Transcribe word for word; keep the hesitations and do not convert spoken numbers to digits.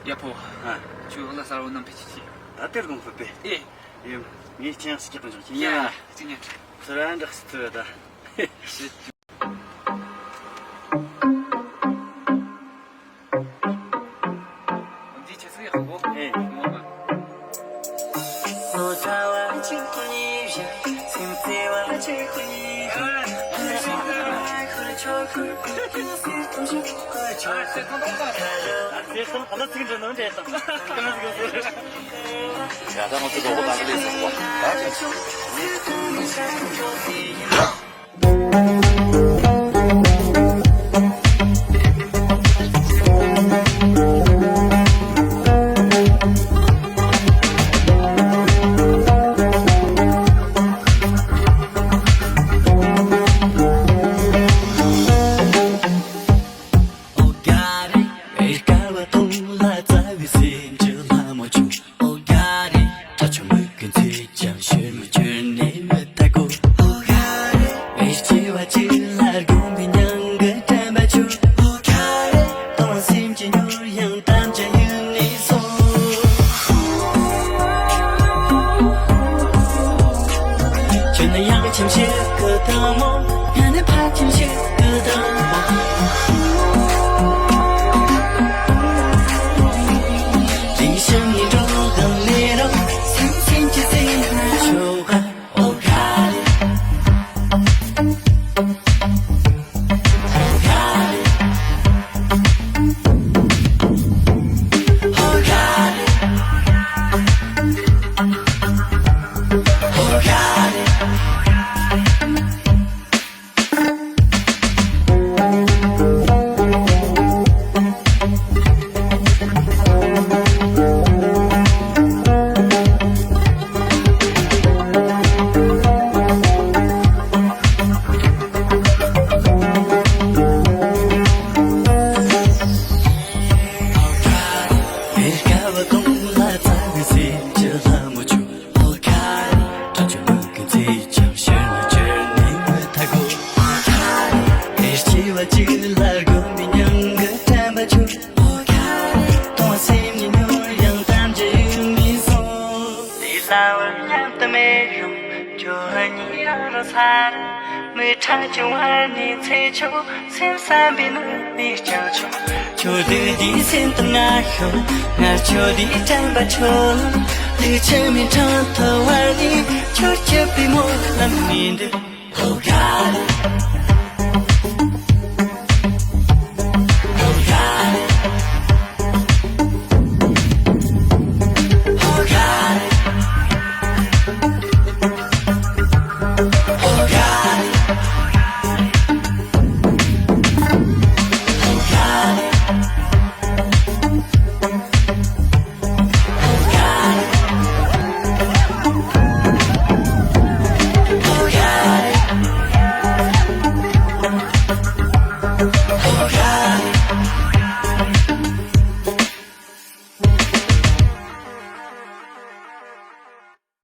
ཡ་ཕོ། ཨ། ཁྱོད་གླུ་གསར་བ་བསྣམས་ཕེབས་ཅིག་ཅིག་ད་དེར་དགོངས་ཕེབས་པས། ཨེ། ཡིན། ངས་ཁྱེད་ཡང་སྐྱག་གི་འཇོག་ཅིག་ཡ། ཡ། གཅིག་ཉན། ཚུར་ར་འདྲག་སི་ཐུ་ད། ཤི། འདི་ཆི་ཟིག་ཡག་པོ། ཨེ། ངོ་མ། ཡ་ད་ང་ཚོ་གྲོགས་པོ་ག་ཚོད་སླེབས་སོང་བ།